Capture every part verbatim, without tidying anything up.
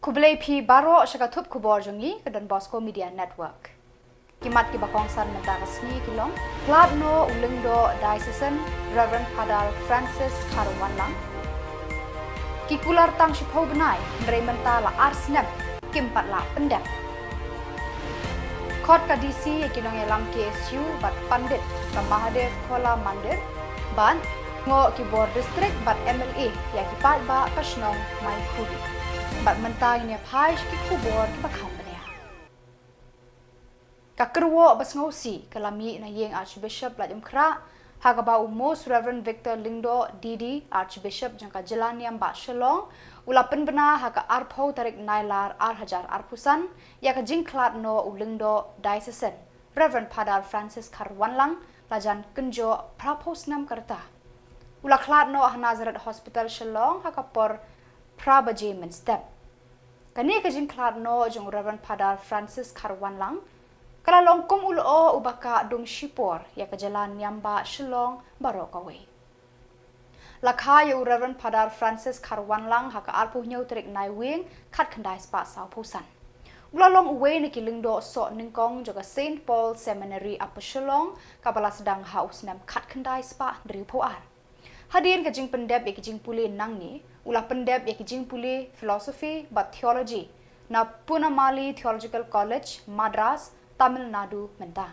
Khublei phi baroh sha ka thup khubor jong ngi ka Don Bosco Media Network. Ki mat kiba kongsan mynta ka sngi ki long: Khlad noh u Lyngdoh Diocesan Reverend Father Francis Kharwanlang. Ki kular tang shiphew bnai hynrei mynta la ar snem kim pat lah pyndep. Khot ka D C ïa ki nongïalam K S U bad pandit ka Mahadev Khola Mandir. Bad ngoh ki bor district bad M L A ïa ki paidbah ka shnong Maikhuri. Bad mynta ngin ïa phai sha ki khubor kiba kham bniah. Ka kyrwoh ba sngewsih ka la mih na ïing Archbishop Laitumkhrah, ha kaba u Most Reverend Victor Lyngdoh D D, Archbishop jong ka jylla niam bah Shillong, u la pynbna ha ka arphew tarik Nailar ar hajar arphew san ïa ka jingkhlad noh u Lyngdoh Diocesan Reverend Father Francis Kharwanlang, la jan kynjoh phraphew snem ka rta. U la khlad noh ha Nazareth Hospital Shillong ha ka por phra baje mynstep. Kane ka jingkhlad noh jong u Reverend Father Francis Kharwanlang ka la long kum u lyoh uba kah dum shipor ïa ka jylla niam bah Shillong baroh kawei. La kha ïa u Reverend Father Francis Kharwanlang ha ka arphew hynñiew tarik Naiwieng khatkhyndai spah sawphew san. U la long uwei na ki Lyngdoh soh nyngkong jong ka Saint Paul Seminary Upper Shillong kaba la sdang ha u snem khatkhyndai spah hynriewphew ar. Hadien ka jingpyndep ïa ki jingpule nangne, u la pyndep ïa ki jingpule Philosophy bad Theology na Poonamali Theological College, Madras, Tamil Nadu mynta.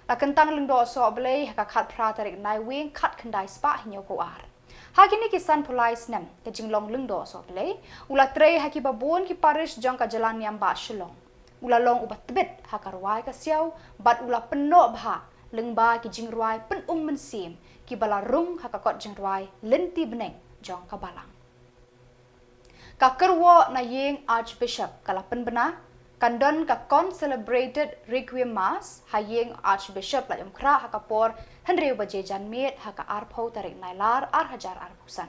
La kyntang lyngdoh soh Blei ha ka khatphra tarik Naiwieng khatkhyndai spah hynñiewphew ar. Ha kine ki sanphew lai snem ka jinglong lyngdoh soh Blei, u la trei ha kiba bun ki parish jong ka jylla niam bah Shillong. U la long uba tbit ha ka rwai ka siaw bad u la pynnoh bha lyngba ki jingrwai pynum mynsiem kiba la rung ha ka kot jingrwai lynti bneng jong ka balang. Ka kyrwoh na ïing Archbishop ka la pynbna, kan don ka concelebrated Requiem Mass ha ïing Archbishop Laitumkhrah ha ka por hynriew baje janmiet ha ka arphew tarik Nailar ar hajar arphew san.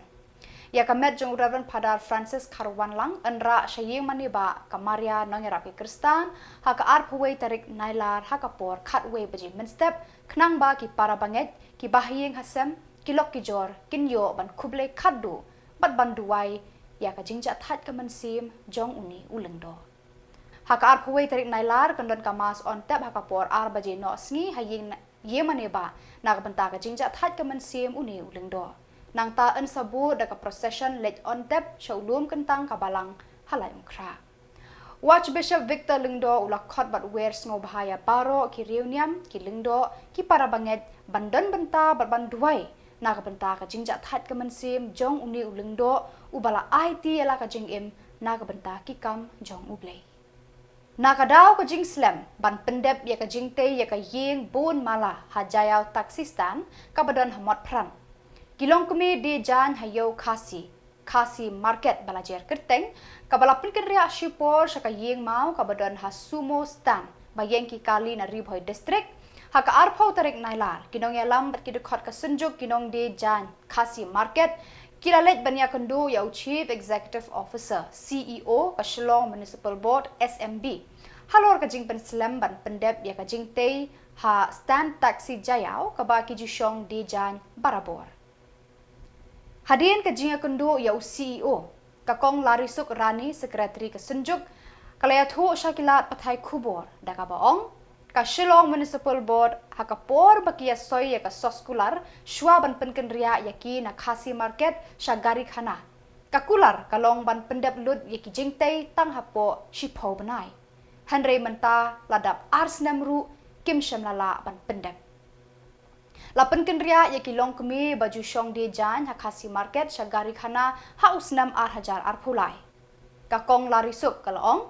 Ïa ka met jong u Reverend Father Francis Kharwanlang yn rah sha ïing mane bah ka Maria Nongïarap ki Khristan ha ka arphew wei tarik Nailar ha ka por khatwei baje mynstep, khnang ba ki para bangeit, ki bahaïing hasem, ki lok ki jor kin ïoh ban khublei khatduh bad ban duwai ïa ka jingjahthait ka mynsiem jong une u lyngdoh. Ha ka arphew wei tarik Nailar kan don ka Mass on tep ha ka por ar baje noh sngi ha ïing, ïing mane bah na ka bynta ka jingjahthait ka mynsiem une u lyngdoh. Nangta yn sa bud da ka procession leit on tep sha u lum kyntang ka balang ha Laitumkhrah. U Archbishop Victor Lyngdoh u la khot bad wer sngewbha ïa baroh ki riewniam, ki lyngdoh, ki para bangeit ban don bynta bad ban duwai na ka bynta ka jingjahthait ka mynsiem jong une u lyngdoh uba la aiti ïa la ka jingim na ka bynta ki kam jong U Blei. Na ka daw ka jingslem ban pyndep ïa ka jingtei ïa ka ïing bun mala ha Jaïaw Taxi Stand kaba don ha Motphran, ki longkmie die jaiñ ha Ïew Khasi, Khasi Market ba la jer kyrteng, kaba la pynkynriah shipor sha ka ïing maw kaba don ha Sumo Stand ba ïeng ki kali na Ri Bhoi District. Ha ka arphew tarik Nailar, ki nongïalam bad ki dkhot ka Synjuk ki Nongdie Jaiñ Khasi Market ki la leit ban ïakynduh ïa u Chief Executive Officer, C E O, ka Shillong Municipal Board, S M B, halor ka jingpynslem ban pyndep ïa ka jingtei ha stand taxi Jaïaw kaba ki ju shong die jaiñ barabor. Hadien ka jingïakynduh ïa u C E O, ka Kong Larisuk Rani, Secretary ka Synjuk, ka la ïathuh sha ki lad pathai khubor da kaba ong, ka Shillong Municipal Board ha ka por ba ki ïasoi ïa ka sos kular shuwa ban pynkynriah ïa ki na Khasi Market sha Garikhana, ka kular ka long ban pyndep lut ïa ki jingtei tang hapoh shiphew bnai. Hynrei mynta la dap ar snem ruh kim shym la lah ban pyndep. La pynkynriah ïa ki longkmie ba ju shong die jaiñ ha Khasi Market sha Garikhana ha u snem ar hajar arphew lai. Ka Kong Larisuk ka la ong,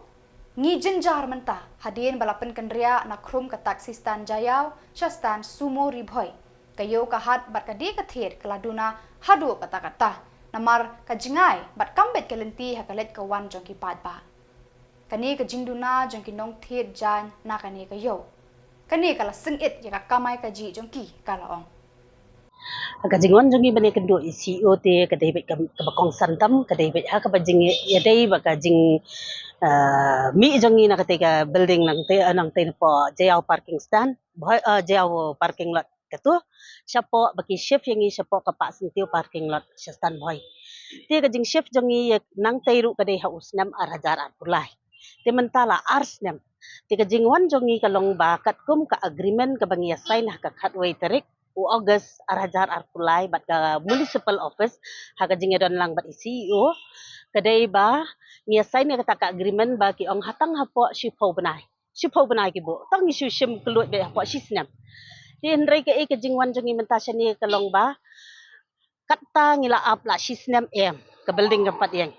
ngi jynjar mynta hadien ba la pynkynriah na khrum ka taxi stand Jaïaw sha stand Sumo Ri Bhoi. Ka ïew ka hat bad ka die ka thied ka la duna haduh katta katta namar ka jngai bad kam beit ka lynti ha ka leit ka wan jong ki paidbah. Kane ka jingduna jong ki nongthied jaiñ na kane ka ïew, kane ka la sngewsih ïa ka kamai kajih jong ki, ka la ong. Ka jingwan jong ngi ban ïakynduh ïa u C E O te ka dei beit ka, kaba kongsan tam, ka dei beit ha kaba jingïadei bad ka jing, ah, mih jong ngi na katei ka building nangtei, ah, nangtei napoh Jaïaw parking stand, Bhoi, ah, Jaïaw parking lot. Kato shapoh ba ki shift ïa ngi shapoh ka Pah Syntiew parking lot sha stand Bhoi. Te ka jingship jong ngi ïa nangtei ruh ka dei ha u snem ar hajar arphew lai. Te mynta la ar snem. Te ka jingwan jong ngi ka long ba katkum ka agreement kaba ngi ïa sign ha ka khatwei tarik u August ar hajar arphew lai bad ka municipal office ha ka jingïadon lang bad i C E O, ka dei ba ngi ïa sign ïa kata ka agreement ba ki ong ha tang hapoh shiphew bnai. Shiphew bnai ki buh. Tang ngi shu shim kylluid beit hapoh shi snem. Te hynrei kaei ka jingwan jong ngi mynta shane ka long ba kata ngi la ap la shi snem em, ka building kam pat ïeng.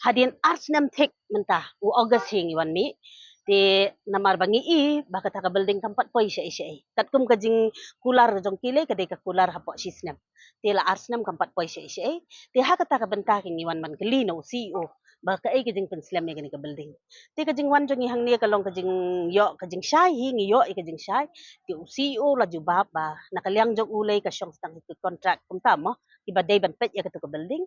Hadien ar snem thik mynta, u August hi ngi wan mih. Te namar ba ngi i ba kata ka building kam pat poi shaei shaei. Katkum ka jingkular jong ki lei ka dei ka kular hapoh shi snem. Te la ar snem kam pat poi shaei shaei. Te ha kata ka bynta ka ngi wan ban kylli na u C E O ba kaei ka jingpynslem ïa kane ka building. Te ka jingwan jong ngi hangne ka long ka jingïoh ka jingshai hi, ngi ïoh ïa ka jingshai. Te u C E O la jubab ba na ka liang jong u lei ka shong tang ïa ki contract kumta mo, kiba dei ban peit ïa katu ka building.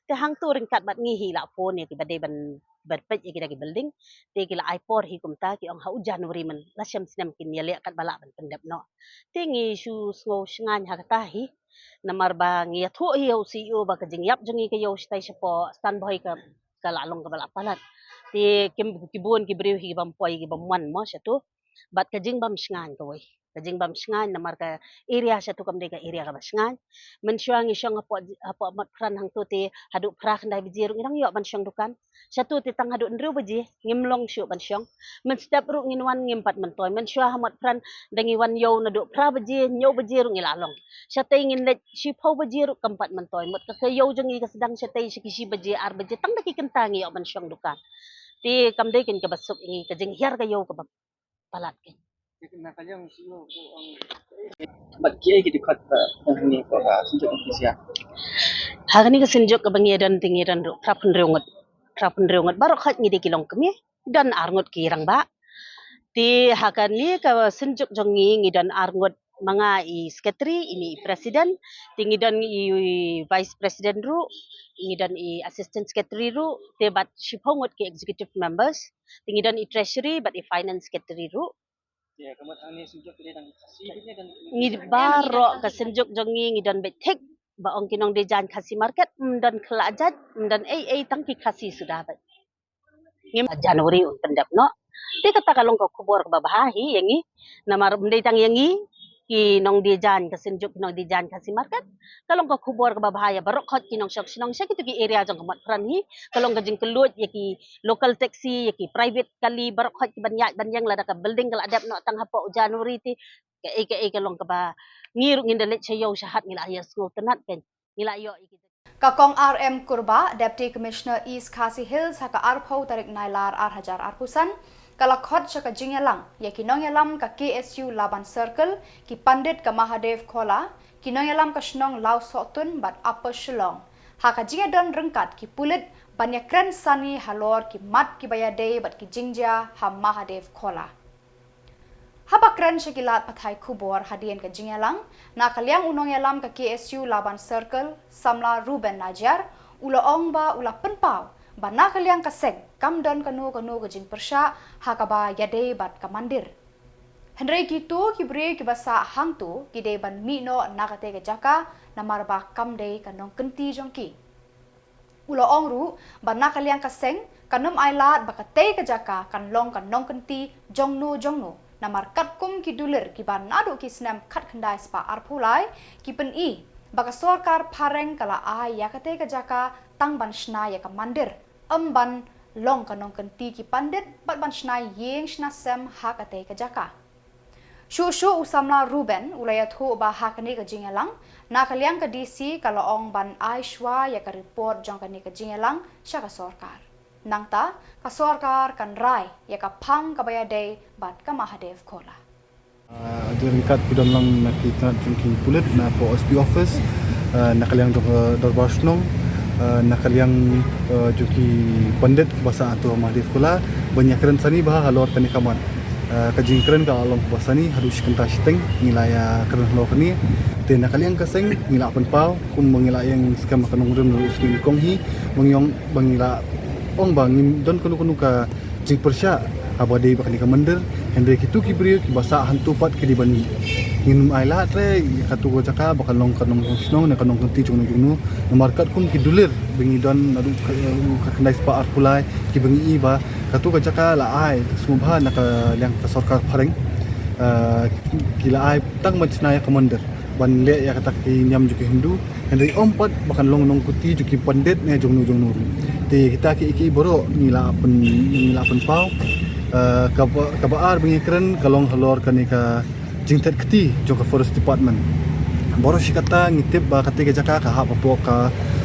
Te hangtu ryngkat bad ngi hi la phone ïa kiba dei ban, ban peit ïa kita ki building. Te ki la ai por hi kumta, ki ong ha u January man la shem snem kin ïaleh katba lah ban pyndep noh. Te ngi shu sngew shngaiñ ha kata hi. Namar ba ngi ïathuh hi ha u C E O ba ka jingïap jong ngi ka ïew shatai shapoh Stan Bhoi ka, ka la long kaba la palat. Te kim, ki bun ki briew hi ki bym poi ki bym wan mo shatu. Bad ka jingbym shngaiñ kawei. Ka jingbym shngaiñ namar ka area shatu kam dei ka area kaba shngaiñ. Mynshuwa ngi shong hapoh, hapoh Motphran hangtu te haduh phra khyndai baje ruh ngi dang ïoh ban shong dukan. Shatu te tang haduh hynriew baje ngim long shuh ban shong. Mynstep ruh ngin wan ngim pat myntoi. Mynshuwa ha Motphran da ngi wan ïew naduh phra baje, hynñiew baje ruh ngi la long. Shatei ngin leit shiphew baje ruh kam pat myntoi. Mut ka, ka ïew jong ngi ka sdang shatei sha ki shi baje, ar baje tang da ki kynta ngi ïoh ban shong dukan. Te kam dei kein kaba suk ïa ngi, ka jinghiar ka ïew kaba palat kein. Bad kiei ki dkhot ba hangne ko ka synjuk ki sia. Ha kane ka synjuk kaba ngi don te ngi don ruh phra phew hynriew ngut. Phra phew hynriew ngut baroh khoit ngi dei ki longkmie. Don ar ngut ki rangbah. Te ha kane ka synjuk jong ngi ngi don ar ngut, ma nga i secretary, ine i president, te ngi don i vice president ruh, ngi don i assistant secretary ruh, te bad shiphew ngut ki executive members, te ngi don i treasury bad i finance secretary ruh. Ngi baroh ka synjuk jong ngi ngi don beit thik, ba ong ki nongdie jaiñ Khasi Market, ym don khlajait, ym don ei ei, tang ki Khasi suda beit. Ngim, January un pyndep noh. Te kata ka long ka khubor kaba bha hi ïa ngi. Namar ym dei tang ïa ngi ki nongdie jaiñ ka synjuk ki nongdie jaiñ Khasi Market. Ka long ka khubor kaba bha ïa baroh khoit ki nongshong shnong sha kitu ki area jong ka Motphran hi. Ka long ka jingkylluid ïa ki local taxi, ïa ki private kali, baroh khoit ki ban ïaid ban ïeng lada ka building ka la dep noh tang hapoh u January te. Kaei kaei ka long kaba ngi ruh ngin da leit sha ïew sha hat ngi la ïa sngewtynnat kein. Ngi la ïoh ïa ki. Ka Kong R M Kurbah, Deputy Commissioner East Khasi Hills, ha ka arphew tarik Nailar ar hajar arphew san, ka la khot sha ka jingïalang ïa ki nongïalam ka K S U Laban Circle, ki pandit ka Mahadev Khola, ki nongïalam ka shnong Lawsohtun bad Upper Shillong. Ha ka jingïadon ryngkat ki pulit ban ïakren sani halor ki mat kiba ïadei bad ki jingjia ha Mahadev Khola. Haba kren sha ki lad pathai khubor hadien ka jingïalang, na ka liang u nongïalam ka K S U Laban Circle, Samla Reuben Najiar, u la ong ba u la pynpaw ba na ka liang ka seng kam don kano kano ka jingpyrshah ha kaba ïadei bad ka mandir. Hynrei kito ki briew kiba sah hangto ki dei ban mih noh na katei ka jaka namar ba kam dei ka nongkynti jong ki. U la ong ruh ba na ka liang ka seng kan ym ailad ba katei ka jaka kan long ka nongkynti jongno jongno, namar katkum ki dulir kiba naduh ki snem khatkhyndai spah arphew lai ki pyni ba ka sorkar phareng ka la ai ïa katei ka jaka tang ban shna ïa ka mandir, ym ban long ka nongkynti ki pandit bad ban shna ïing shna sem ha katei ka jaka. Shuh shuh u Samla Reuben u la ïathuh ba ha kane ka jingïalang, na ka liang ka D C ka la ong ban ai shuwa ïa ka report jong kane ka jingïalang sha ka sorkar. Nangta ka sorkar kan rai ïa ka phang kaba ïadei bad ka Mahadev Khola. Ah, jingryngkat ki don lang na ki tnat jong ki pulit na ka S P office, ah, na ka liang jong ka dorbar shnong, ah, na ka liang, ah, jong ki pandit kiba sah ha Mahadev Khola ban ïakren sani bha halor kane ka mat. Ah, ka jingkren ka la long kaba sani haduh shi kynta shiteng ngi la ïakren halor kane. Te na ka liang ka seng ngi la pynpaw kumba ngi la ïeng skhem ha ka nongrim ruh sngewbha kong hi ba ngi ong ba ngi la ong ba ngim don kano kano ka jingpyrshah haba dei bad kane ka mandir. Hynrei kitu ki briew kiba sah hangtu pat ki dei ban ïoh. Ngim ai lad re ïa katu ka jaka ba kan long ka nongkynti jong no jong no. Namar katkum ki dulir ba ngi don naduh ka, ka khyndai spah arphew lai kiba ngi i ba katu ka jaka la ai sngewbha na ka liang ka sorkar phareng. Ah, ki la ai tang ban shna ïa ka mandir ban leh ïa kata ki niam jong ki Hindu. Hynrei ym pat ba kan long nongkynti jong ki pandit ne jong no jong no. Te kita ki, ki baroh ngi la pyn, ngi la pynpaw. Ah, kaba, kaba ar ba ngi kren ka long halor kane ka jingthet kti jong ka Forest Department. Baroh shi katta ngi tip ba kata ka jaka ka hap hapoh ka,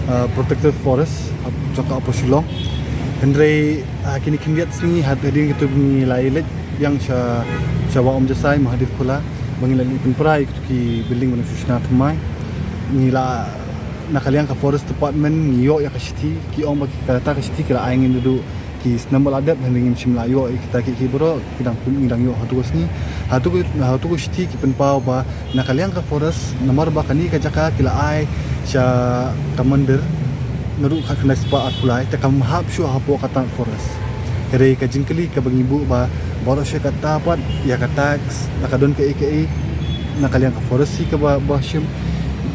ah, protected forest, hap jong ka Upper Shillong. Hynrei, ah, kine ki khyndiat sngi hadien kito ngi la ïaleit biang sha, sha Wah Umjasai Mahadev Khola ba ngi la leit pynpra ïa kito ki building ba ngi shu shna thymmai. Ngi la, na ka liang ka Forest Department ngi ïoh ïa ka shithi, ki ong ba kata ka shithi ki la ai ngi naduh ki snem ba la dep, hynrei ngim shym la ïoh ïa kita ki, ki baroh, ki dang kum, ngi dang ïoh haduh ka sngi. Haduh ka, haduh ka shithi ki pynpaw ba na ka liang ka forest, namar ba kane ka jaka ki la ai sha ka mandir naduh ka khyndai spah arphew lai, te kam hap shuh hapoh kata forest. Hynrei ka jingkylli kaba ngi buh ba baroh shi katta pat ïa ka tax, na ka don kaei kaei na ka liang ka forest hi kaba, ba shim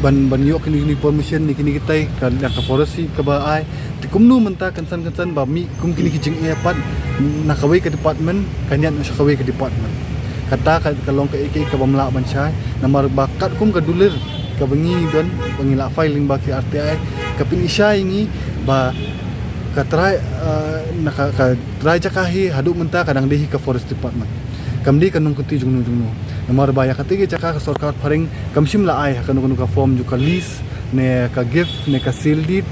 ban, ban ïoh kine, kine permission ne kine kitai ka liang ka forest hi kaba ai. Te kumno mynta kynsan kynsan ba mih kum kine ki jingeh pat na kawei ka department kan ïaid na sha kawei ka department. Kata ka, ka long kaei kaei kaba ym lah ban shai. Namar ba katkum ka dulir kaba ngi don ba ngi la file lyngba ki R T I, ka pyni shai ngi ba ka trai, ah, na ka, ka trai jaka hi haduh mynta ka dang dei hi ka Forest Department. Kam dei ka nongkynti jong no jong no. Namar ba ïa kata ka jaka ka sorkar phareng kam shym la ai ha kano kano ka form jong ka lease ne ka gift ne ka seal deed.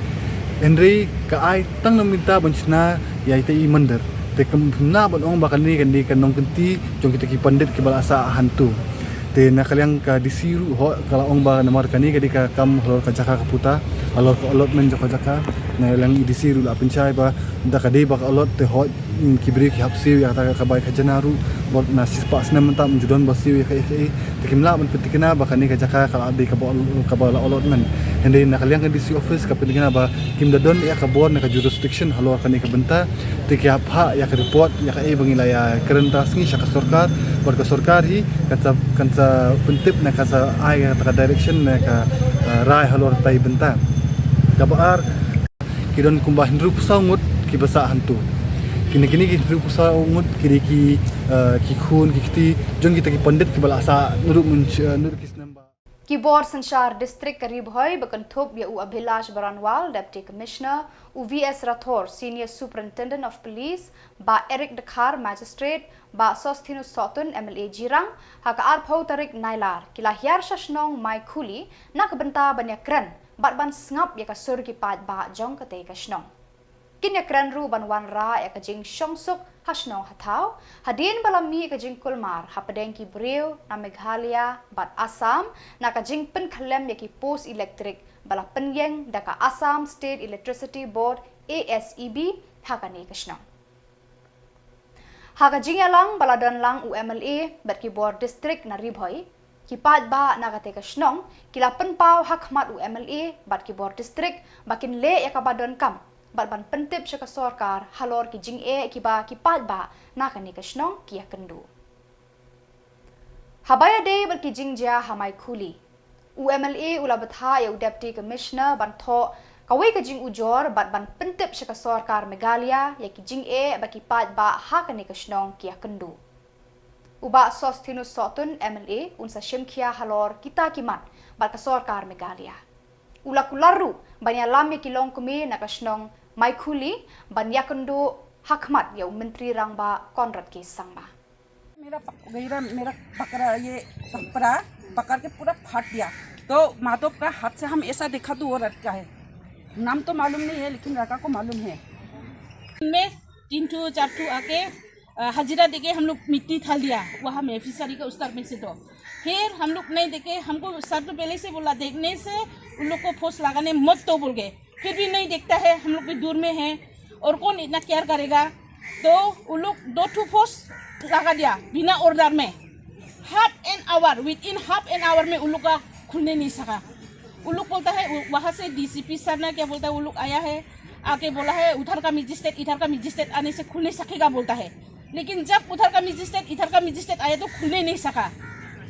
Hynrei ka ai tang na mynta ban shna ïa ita i mandir. Te kam shym lah ban ong ba kane kan dei ka nongkynti jong kita ki pandit kiba la sah hangtu. Te na ka liang ka D C ruh hooid ka la ong ba namar kane ka dei ka kam halor ka jaka ka puta, halor ka allotment jong ka jaka. Na liang i D C ruh la pynshai ba da ka dei ba ka allot te hooid, mm, ki briew ki hap siew ïa kata ka bai khajana ruh. Bad na shispah snem mynta ym ju don ba siew ïa kaei kaei. Te kim lah ban pynthikna ba kane ka jaka ka la dei kaba, kaba la allotment. Hynrei na ka liang ka D C office ka pynthikna ba kim da don ïa ka bor ne ka jurisdiction halor kane ka bynta. Te ki hap phah ïa ka report ïa kaei ba ngi la ïakren mynta sngi sha ka sorkar, bad ka sorkar hi kan sa, kan sa pyntip ne kan sa ai kata ka direction ne ka, eh, rai halor kata i bynta. Kaba ar, ki don kumba hynriewphew saw ngut kiba sah hangtu. Kine, kine ki hynriewphew saw ngut ki dei ki, eh, ki khun ki kti jong kita ki pandit kiba la sah naduh myn, eh, naduh ki snem ba. Ki bor synshar District ka Ri Bhoi ba kynthup ïa u Abhilash Baranwal, Deputy Commissioner, u V S Rathore, Senior Superintendent of Police, Bah Eric Dkhar, Magistrate, Bah Sosthenes Sohtun, M L A Jirang, ha ka arphew tarik Nailar, ki la hiar sha shnong Maikhuli na ka bynta ban ïakren bad ban sngap ïa ka sur ki paidbah jong katei ka shnong. Kin ïakren ruh ban wanrah ïa ka jingshongsuk ha shnong ha thaw, hadien ba la mih ka jingkulmar hapdeng ki briew na Meghalaya bad Assam, na ka jingpynkhyllem ïa ki post elektrik ba la pynïeng da ka Assam State Electricity Board, A S E B, ha kane ka shnong. Ha ka jingïalang ba la don lang u M L A bad ki bor district na Ri Bhoi, ki paidbah na katei ka shnong ki la pynpaw ha khmat u M L A bad ki bor district ba kin leh ïa kaba donkam bad ban pyntip sha ka sorkar halor ki jingeh kiba ki paidbah na kane ka shnong ki ïakynduh. Haba ïadei bad ki jingjia ha Maikhuli, u M L A u la bthah ïa u Deputy Commissioner ban thoh kawei ka jingujor bad ban pyntip sha ka sorkar Meghalaya ïa ki jingeh ba ki paidbah ha kane ka shnong ki ïakynduh. U Bah Sosthenes Sohtun, M L A, un sa shim khia halor kita ki mat bad ka sorkar Meghalaya. U la kular ruh ban ïalam ïa ki longkmie na ka shnong Maikhuli ban ïakynduh ha khmat ïa u Myntri Rangbah Conrad K Sangma. मेरा पक-, मेरा, मेरा पकड़ा, ये कपड़ा पकड़ के पूरा फाट दिया। तो माधव का हाथ से हम ऐसा देखा तो वो लड़का है, नाम तो मालूम नहीं है, लेकिन लड़का को मालूम है। में तीन ठो, चार ठो आके, अ, हाजिरा देके हम लोग मिट्टी डाल दिया वहाँ में, फिशरी के उस तरफ में से। तो फिर हम लोग नहीं देखे, हमको सर तो पहले से बोला, देखने से उन लोग को फोर्स लगाने मत तो बोल के, फिर भी नहीं देखता है, हम लोग भी दूर में है और कौन इतना केयर करेगा। तो उन लोग दो ठो फोर्स लगा दिया बिना ऑर्डर में। Half an hour, with in half an hour में उन लोग का खुलने नहीं सका। उन लोग बोलता है, उ-, वहाँ से डीसीपी सर ना क्या बोलता है, वो लोग आया है, आके बोला है, उधर का मजिस्ट्रेट, इधर का मजिस्ट्रेट आने से खुल नहीं सकेगा बोलता है। लेकिन जब उधर का मजिस्ट्रेट इधर का मजिस्ट्रेट आया तो खुलने नहीं सका।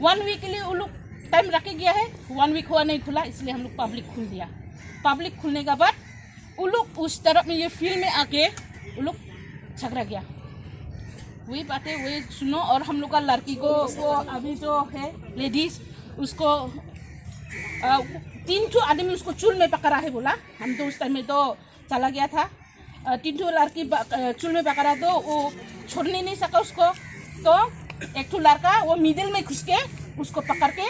वन वीक के लिए वो लोग टाइम रखे गया है, वन वीक हुआ नहीं खुला, इसलिए हम लोग पब्लिक खोल दिया। पब्लिक खोलने के बाद वो लोग उस तरफ में ये फील्ड में आके वो लोग झगड़ा गया। वही बातें वही सुनो। और हम लोग का लड़की को वो अभी जो है लेडीज उसको अ, तीन ठो आदमी उसको चूल में पकड़ा है बोला। हम तो उस टाइम में तो चला गया था। अ, तीन ठो लड़की ब- अ, चूल में पकड़ा तो वो छोड़ने नहीं सका उसको। तो एक ठो लड़का वो मिडिल में घुस के उसको पकड़ के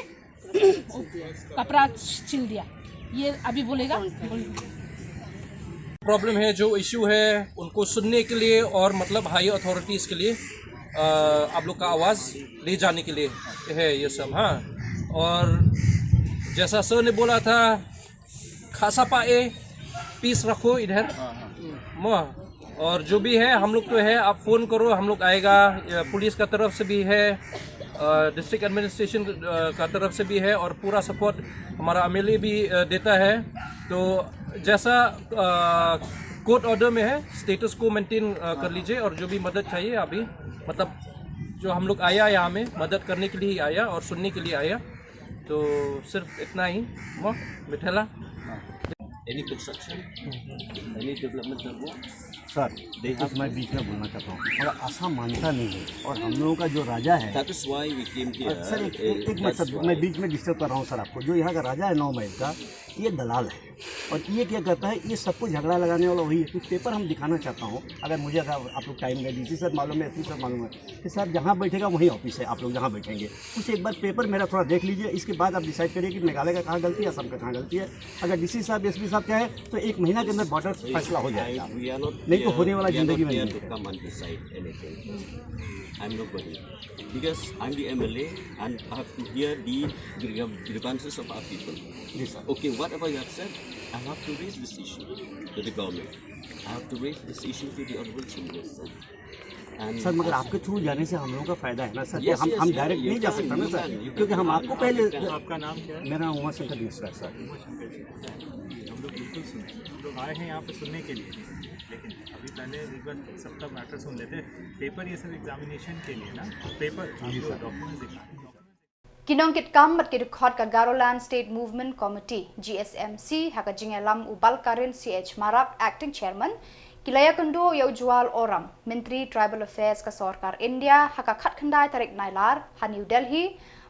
कपड़ा छील दिया। ये अभी बोलेगा। प्रॉब्लम है, जो इशू है उनको सुनने के लिए और मतलब हाई अथॉरिटीज के लिए अ, आप लोग का आवाज़ ले जाने के लिए है ये सब। हाँ, और जैसा सर ने बोला था, खासा पाए पीस रखो इधर। मो और जो भी है हम लोग तो है, आप फ़ोन करो, हम लोग आएगा। अ, पुलिस का तरफ से भी है, डिस्ट्रिक्ट एडमिनिस्ट्रेशन का तरफ से भी है और पूरा सपोर्ट हमारा एमएलए भी अ, देता है। तो जैसा कोर्ट ऑर्डर में है, स्टेटस को मेंटेन कर लीजिए और जो भी मदद चाहिए अभी, मतलब जो हम लोग आया यहाँ में मदद करने के लिए ही आया और सुनने के लिए आया। तो सिर्फ इतना ही। मो मिठेला। Any construction? Any development that work? Sir, देखिए, मैं बीच में बोलना चाहता हूँ, मगर आसाम मानता नहीं है। और हम लोगों का जो राजा है, That is why we came here. Sir, एक, एक, एक मिनट सर, मैं बीच में डिस्टर्ब कर रहा हूँ सर आपको। जो यहाँ का राजा है नौ माइल का, ये दलाल है। और ये क्या करता है, ये सबको झगड़ा लगाने वाला वही है। कुछ पेपर हम दिखाना चाहता हूँ, अगर मुझे, अगर आप लोग टाइम दें, डीसी सर मालूम है, एसपी सर मालूम है कि सर जहाँ बैठेगा वहीं ऑफिस है, आप लोग जहाँ बैठेंगे। कुछ एक बार पेपर मेरा थोड़ा देख लीजिए, इसके बाद आप डिसाइड करिए कि मेघालय का कहाँ गलती है, असम का कहाँ गलती है। अगर डीसी साहब, एसपी साहब कहे तो एक महीना के अंदर बॉर्डर फैसला हो जाएगा। We are not नहीं तो here- होने वाला we are जिंदगी not में here नहीं to है। Come and decide anything. I'm nobody. Because I'm the M L A and I have to hear the gr- grievances of our people. जी sir. Okay, whatever you have said, I have to raise this issue to the government. I have to raise this issue to the Honorable Chief Minister. And sir, मगर as- आपके थ्रू जाने से हम लोगों का फायदा है ना सर, कि Yes, हम yes, हम you- डायरेक्ट you नहीं जा can, सकता ना you sir, can, you can, क्योंकि हम you आपको can, पहले you can. आपका नाम क्या है? मेरा नाम उमा शंकर मिश्रा है सर। हम लोग बिल्कुल सुने, हम लोग आए हैं यहाँ पे सुनने के लिए, लेकिन अभी पहले एक बार सबका मैटर सुन लेते हैं। पेपर ये सब एग्जामिनेशन के लिए ना, पेपर जो डॉक्यूमेंट्स दिखाना। Ki nongkitkam bad ki dkhot ka Garoland State Movement Committee, G S M C, ha ka jingïalam u Balkarin C H Marak, Acting Chairman, ki la ïakynduh ïa u Jual Oram, Myntri Tribal Affairs ka Sorkar India, ha ka khatkhyndai tarik Nailar ha New Delhi,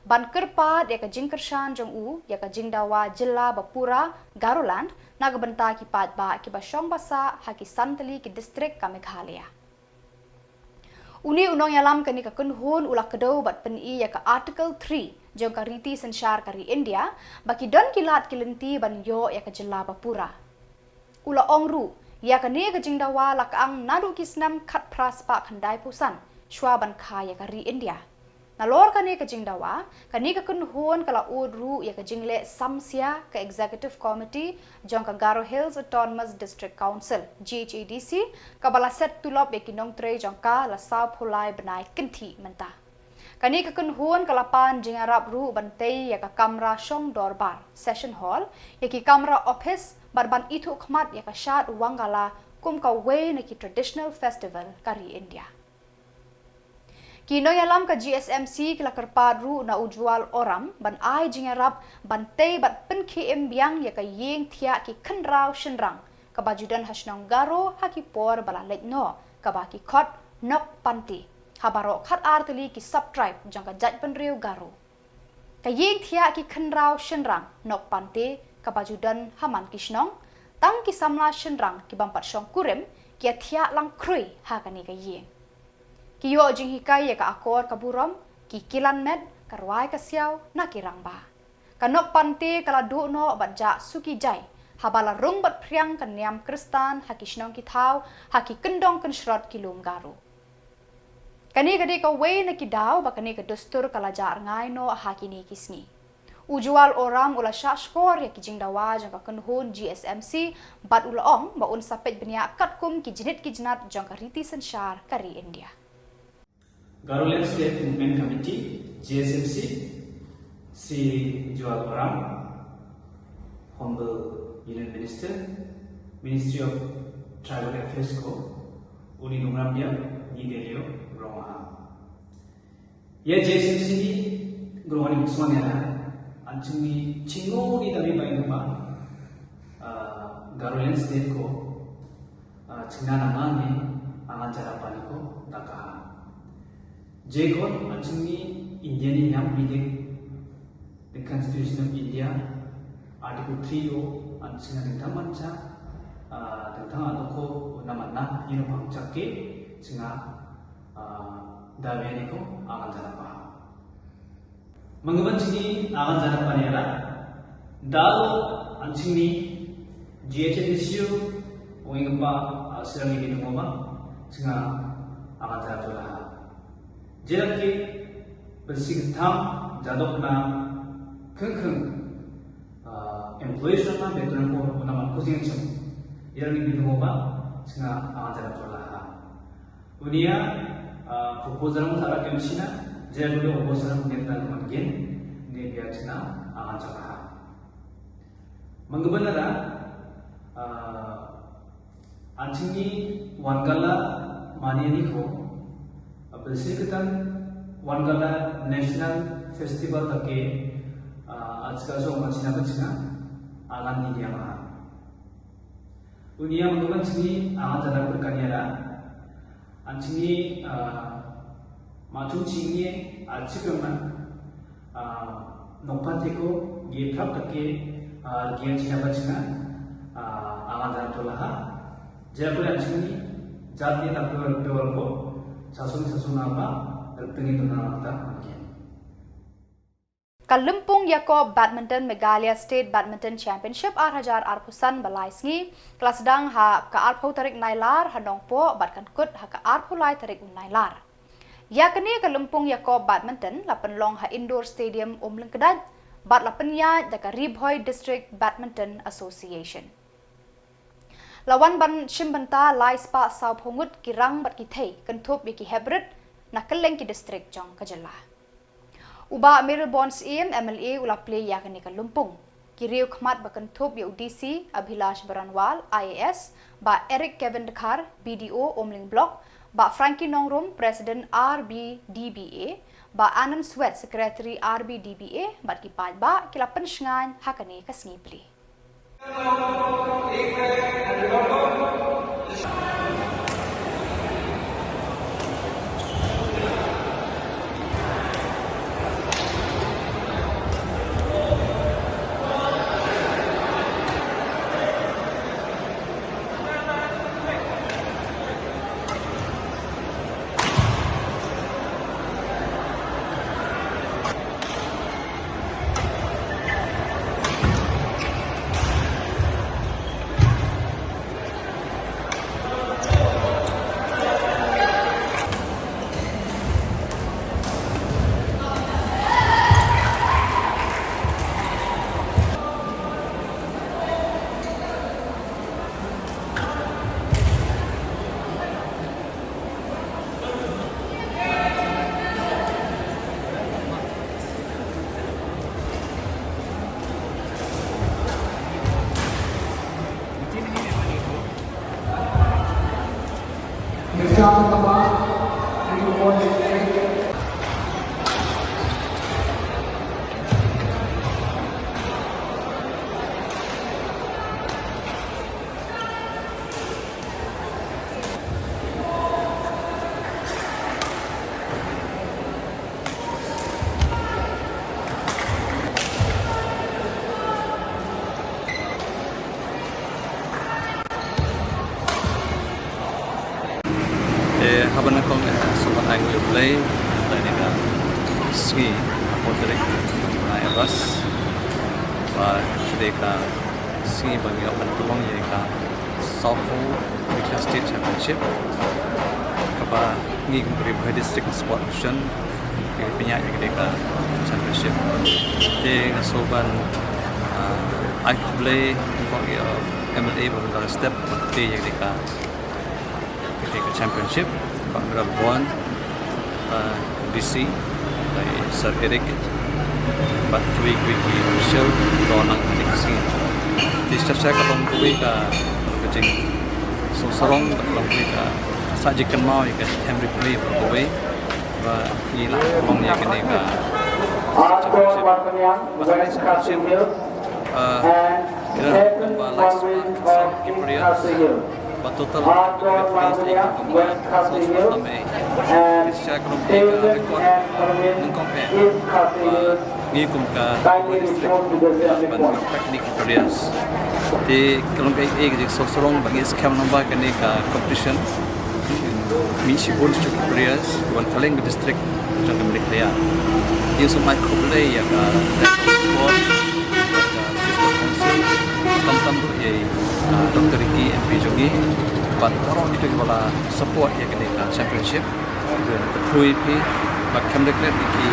ban kyrpad ïa ka jingkyrshan jong u ïa ka jingdawa jylla ba pura Garoland na ka bynta ki paidbah kiba shong ba sah ha ki san tylli ki distrik ka Meghalaya. Une u nongïalam kane ka kynhun u la kdew bad pyni ïa ka Article three jong ka riti synshar ka ri India, ba ki don ki lad ki lynti ban ïoh ïa ka jylla ba pura. U la ong ruh, ïa kane ka jingdawa la kang naduh ki snem khatphra spah khyndaiphew san, shwa ban kha ïa ka ri India. Nalor kane ka jingdawa, kane ka kynhun ka la ud ruh ïa ka jingleh samsia ka Executive Committee jong ka Garo Hills Autonomous District Council, G H A D C, kaba la set tulop ïa ki nongtrei jong ka la sawphew lai bnai kynthih mynta. Kane ka kynhun ka la pan jingïarap ruh ban tei ïa ka kamra shong dorbar, session hall, ïa ki kamra office, bad ban ithuhkhmat ïa ka shad Wangala kum kawei na ki traditional festival ka ri India. Ki nongïalam ka G S M C ki la kyrpad ruh na u Jual Oram ban ai jingïarap ban tei bad pynkhie im biang ïa ka ïing thiah ki khynraw shynrang kaba ju don ha shnong Garo ha ki por ba la leit noh, kaba ki khot Nok Pante, ha baroh khatar tylli ki sub-tribe jong ka jaitbynriew Garo. Ka ïing thiah ki khynraw shynrang Nok Pante kaba ju don ha man ki shnong, tang ki samla shynrang ki bym pat shongkurim ki ïathiah lang khrui ha kane ka ïing. Ki ïoh jinghikai ïa ka akor ka burom, ki kilan met, ka rwai ka siaw, na ki rangbah. Ka Nok Pante ka la duh noh bad jah suki jai, haba la rung bad phriang ka niam Khristan ha ki shnong ki thaw, ha ki kyndong kynshrot ki lum Garo. Kane ka dei kawei na ki daw ba kane ka dustur ka la jah rngai noh ha kine ki sngi. U Jual Oram u la shah shkor ïa ki jingdawa jong ka kynhun G S M C bad u la ong ba un sa peit bniah katkum ki jnit ki jnat jong ka riti synshar ka ri India. Garoland State Movement Committee, G S M C, Sri Jual Oram, Honorable Union Minister, Ministry of Tribal Affairs ko, uni nungram dia, ni delio, Ïa J S M C ni grong ani swan ïa na an ching ni chingo ni da mi bai ngepa Garoland State ko chingna na ma ni angan jara pani ko da ka ha. J kon an ching ni India ni nyam bidik the Constitution of India, Article three o, an ching na dingtang mancha dingtang aloko na manna ino pangchak ke chinga da wi ani ko angan jara pa. Menggemen chini angan jana panera dal an chini G H N C U ong ing pa sirang ini ngoma chinga angan jana tulaha. Jelang ki bersih tam jadok na kengkeng employees na betul ko na man kusing chim. Yang ini ngoma chinga angan jana tulaha. Unia proposal mo sara kem sina jaya bulu obo sara mungkin dan mungkin ni biar sina angan saka ha. Menggebenara anchini wangala mani ni ko bersih ketan wangala national festival take anchika so machina bechina angan ni dia maha. Unia menggemen chini angan jana pun kaniara. An chini ma chung chini a chikam na nokpan teko gi prap take gi an china bachina angan jana tolaha. Jera pun an chini jati tak dua dua ko sasung sasung apa tengi tuna mata mungkin. Ka Lympung Yakob Badminton Meghalaya State Badminton Championship ar hajar arphew san ba lai sngi ka la sdang ha ka arphew tarik Nailar ha Nongpoh bad kan kut ha ka arphew lai tarik u Nailar. Ïa kane ka Lympung Yakob Badminton la pynlong ha Indoor Stadium Umlyngkdait bad la pynïaid da ka Ri Bhoi District Badminton Association. La wan ban shim bynta lai spah saw phew ngut ki rang bad ki thei kynthup ïa ki heprit na kylleng ki district jong ka jylla. U Bah Mayralborn Syiem M L A u la plie ïa kane ka lympung. Ki riew khmat ba kynthup ïa u D C Abhilash Baranwal I A S, Bah Eric Kevin Dkhar B D O Umling Block, Bah Frankie Nongrum President R B D B A, Bah Anand Swet Secretary R B D B A bad ki paidbah ki la pynshngaiñ ha kane ka sngi plie. Te haba nyngkong eh sngewbha ai nguh ïa U Blei, ïa kane ka sngi, ha ka tarik, na August, ba ka dei ka sngi ba ngi ïoh ban pynlong ïa ka sawphew Meghalaya State Championship, kaba ngi kum ka Ri Bhoi District Sport Association ngi pynïaid ïa ka dei ka championship. Te nga sngewbha ban ai khublei ïa u M L A ba la step ba te ïa ka dei ka Ka dei ka championship, Bah Mayralborn, ka D C, ka Sir Eric, bad kiwei kiwei ki official, ki don lang ka dei ka sngi. Te shisha ka long kawei ka, ka jing sngewsarong, bad ka long kawei ka Sa jingkynmaw ïa ka them ri briew ba kawei ba ngi la long ïa kane ka championship. Ba ha kane ka championship, uh, ki la long kumba lai spah khatsan ki players. Ba total ki referees ki long kumba saw spah tam eh. Ki sha ka long ka record nyngkong eh ba ngi kum ka Ri Bhoi District ban pynlong kine ki players. Te ka long kaei kaei ka jingsngewsarong ba ngi skhem lyngba kane ka competition. Mih shibun sha ki players kiban kylleng ka district jong ka Meghalaya. Te sngewbha khublei ïa ka National Sport, ïa ka District Sport Council, khamtam ruh ïa i, ah, Doctor Ricky, M P jong ngi, bad baroh kito kiba la support ïa kane ka championship. Khublei phi, bad khamtam ruh ïa ki,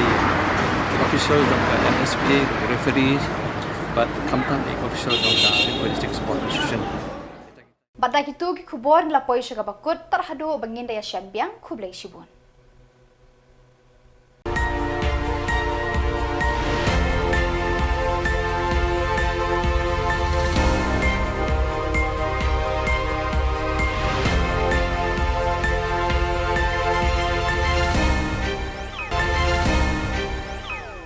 ki official jong ka M S P A, ki referee, bad khamtam ïa ki official jong ka Ri Bhoi District Sport Association. Bad da kito ki khubor ngi la poi sha kaba kut, tar haduh ba ngin da ïashem biang, khublei shibun.